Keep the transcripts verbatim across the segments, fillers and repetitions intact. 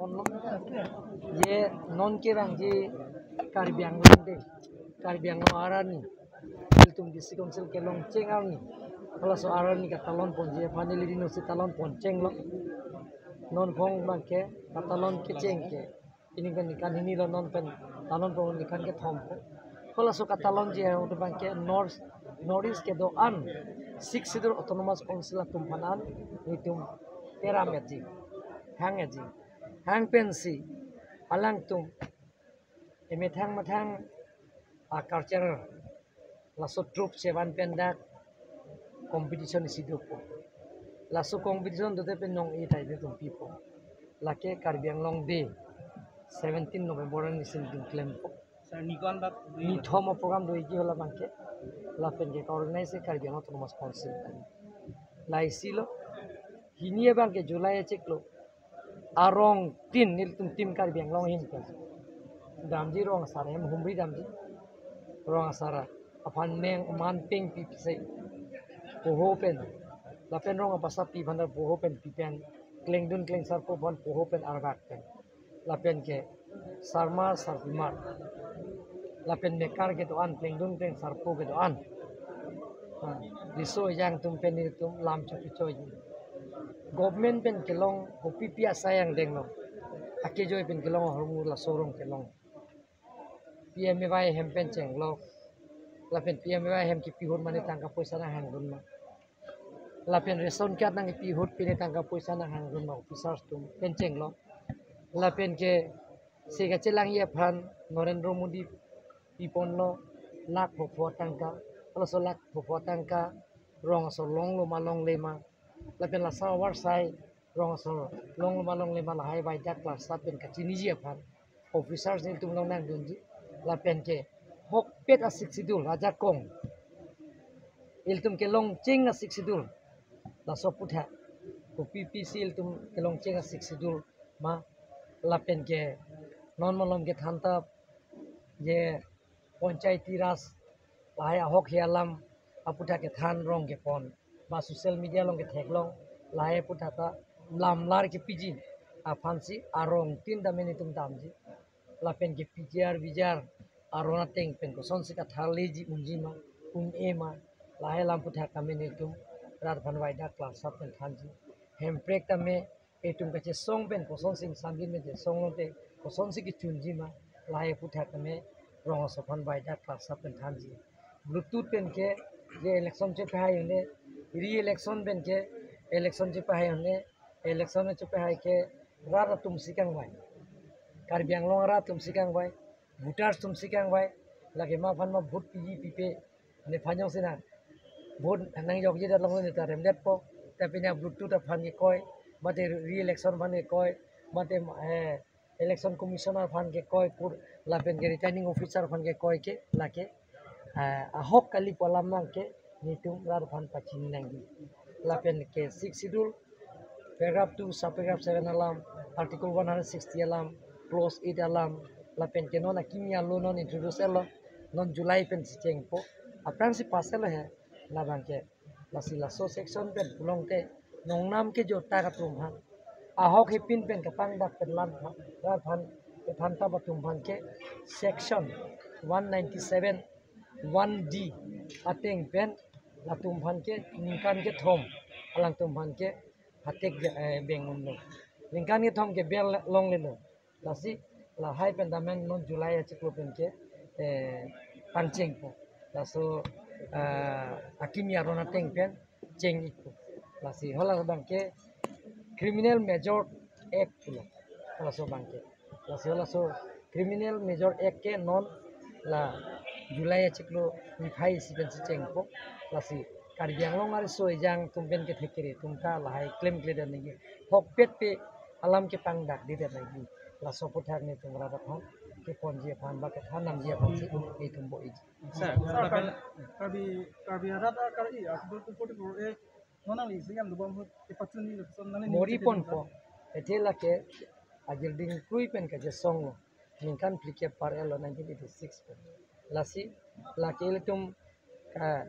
Ye non kevangji Karbi Anglong Day, Karbi Anglong arni, ilitum District Council kelongcheng arni, halaso arni katalon ponji aphan ili rinsi talon ponchenglo. Non phong abangke katalon kecheng ke, pini pen ningkan hini lo, non pen talon pon ningkan kethom po. Halaso katalonji ahut abangke North, North East kedo-an Sixth Schedule Autonomous Council atum aphan an nelitum teram etji, hang etji. Hang pensi alangtum emethang methang a culture, laso troupe chevan pen dak competition isi dopo. Laso competition dote pen nong-e tai ilitum pipo. Lake Karbi Anglong Day, seventeen November arni ilitum klempo. Sir, ni ko-an bak dui? Nithom a-program doji hala abangke. Lapen ke ka-organize Karbi Anglong Autonomous Council. La isi lo. Hini abangke July achiklo arong tin nelitum Team Karbi Anglong ahin pen damji, rong asar ahem humri damji. Rong asar aphan meng man peng pipi se poho pen, lapen rong abasa pi aphan poho pen pi pen, klengdun klengsarpo aphan poho pen arvak pen, lapen ke sarmar sarpimar, lapen mekar kedo-an, klengdun klengsarpo kedo-an, ha, riso ejang atum pen nelitum lam chopi choji. Government pen kelong kopipi asai angdeng lo, akejoi pen kelong ahormu laso arong kelong. P M A Y hem pen chenglok, lapen P M A Y hem kipi ahut mane tangka poisa nanghangdun ma, lapen ration card nangkipi ahut pine tangka poisa nanghangdun ma, officers atum pen chenglok. Lapen ke se kachelangji aphan Narendra Modi piponlo lakh phopho tangka, halaso lakh phopho tangka rong asor longlo ma longle ma, lapen laso avarsai rong asor longlo ma longle ma, lahai vaidya clerk sap pen kachiniji aphan officers nelitum longnangdunji. Lapen ke ahokpet a-Sixth Schedule ajakong, ilitum kelongcheng a-Sixth Schedule, laso aputhak kopipi si ilitum kelongcheng a-Sixth Schedule ma, lapen ke non malom kethan ta, je Panchayati Raj lahai ahok he alam aputhak kethan, rong kepon, ba social media along ketheklong, lahai aputhak ta lamlar kepiji aphansi arong tin tame nelitum damji. Lapen ke P G R V G R aron ateng pen kosonsi katharleji, unji ma, un-e ma, lahai alam aputhak tame nelitum rat aphan vaidya clerk sap pen thanji. Hemprek tame itum kachesong pen kosonsi samjin pen chesong lote kosonsi kechunji ma, lahai aputhak tame rong asor aphan vaidya clerk sap pen thanji. Bluetooth pen ke je election chepahai un-e, re-election pen ke election chepahai un-e, election chepahai ke rat atum si kangvai, Karbi Anglong rat atum si kangvai, voters atum si kangvai, lake ma aphan ma vote piji pipe, nephan jongsi na vote nangjokji det along neta remdetpo, tapi na Bluetooth aphan kekoi, mate re-election aphan kekoi, mate, eh, Election Commissioner aphan kekoi pur, lapen ke Returning Officer aphan kekoi ke lake, eh, ahok kali pu alam abangke nelitum rat aphan pachini nangji. Lapen ke Sixth Schedule, paragraph two, subparagraph seven alam, Article one hundred sixty alam, clause eight alam, lapen ke non akimi a-law non introduce etlo, non July pensi chengpo, aphrangsi pass etlo he, labangke. Lasi laso section pen pulote nongnam kejor atum aphan, ahok hepin pen kapangdak pen lam aphan, rat aphan, kethantap atum aphan ke section one ninety-seven one D ateng pen latum aphan ke ningkan kethom, alangtum aphan ke hatek, eh, beng unlo. Ningkan kethom ke beng longlelo. Lasi lahai pen tame non July achiklo pen ke, eh, pangchengpo. Laso, eh, akimi aron ateng pen cheng-ikpo. Lasi hala abangke Criminal Major Act pulo. Halaso abangke. Lasi halaso Criminal Major Act ke non la July achiklo niphai isi pensi chengpo. Lasi Karbi Anglong ariso ejang atum pen kethek kere atum ta lahai klemkledet nangji. Ahokpet pe alam kepangdak didet nangji. Laso aputhak nelitum rat aphan keponji aphan ba kethan nangji aphansi nelitum bo-iji. Sir, Sir, Karbi, Karbi, Karbi arat akari, Article two forty-four A, non nangli isi kam dobom ahut kepachunji lapuson nangli Mori ning ponpo, ethe lake agirding krui pen kachesonglo, ningkan phlikep par etlo nineteen eighty-six pen. Lasi lake ilitum, ah,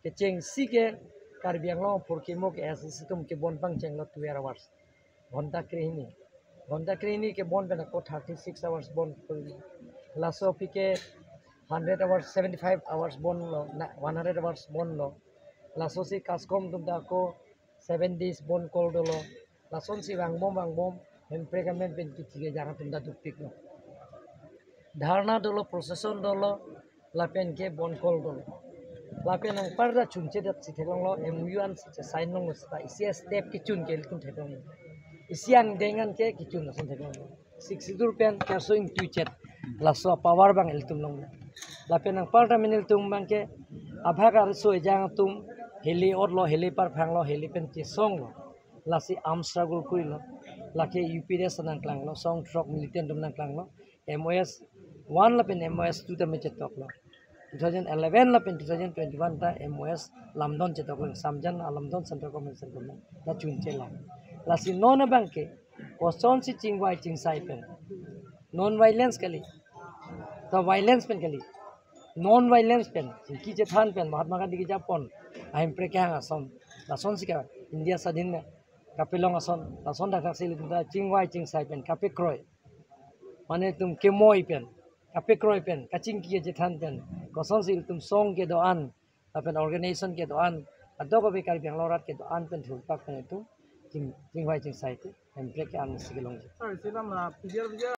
kechengsi ke Karbi Anglong apor kemo ke S S C atum kebon pangchenglo twelve hours, ghonta krehini. Ghonta krehini ke bon pen ako thirty six hours bon korilo. Laso aphi ke hundred hours, seventy five hours bon lo, na hundred hours bon lo. Laso si CASCOM atum ta ako seven days bon kol dolo. Lasonsi vangbom vangbom Hemprek amen pen kithi kejang atum ta dukpiklo. Dharna dolo, procession dolo, lapen ke bon kol dolo. Lapen anparta chunche det si theklonglo, MoU an si sign longlo seta isi step kechun ke ilitum theklonglo. Isi angdeng an ke kechun ason theklonglo. Sixth Schedule pen kerso ingtuichet, laso power abang ilitum longlo. Lapen anparta mene ilitum abang ke abhag arso ejang atum heli otlo, heli parphanglo, heli pen chesonglo. Lasi arm struggle korilo. Lake UPDS nangklanglo, song throk militant atum nangklanglo. MoS one lapen MoS two ta me chetoklo. Two thousand eleven lapen two thousand twenty-one ta MoS lamdon chetoklo, Samjan alamdon Central Government, Central Government ta chunche lang. Lasi non abang ke kosonsi chingvai chingsai pen, non violence kali, ta violence pen kali, non violence pen, chingki chethan pen, Mahatma Gandhi kejapon, Hemprek kehang ason, lasonsi ka India swadhin kapelong ason, lason thakthak si ilitum ta chingvai chingsai pen kapekroi, mane itum kemoi pen, kapekroi pen, kachingki chethan pen, kosonsi ilitum song kedo-an lapen organization kedo-an, adok abe Karbi Anglong arat kedo-an pen thurpak pen itum ching, chingvai chingsai te Hemprek ke-an si kelongji. Sir, isi alam la P G R, P G R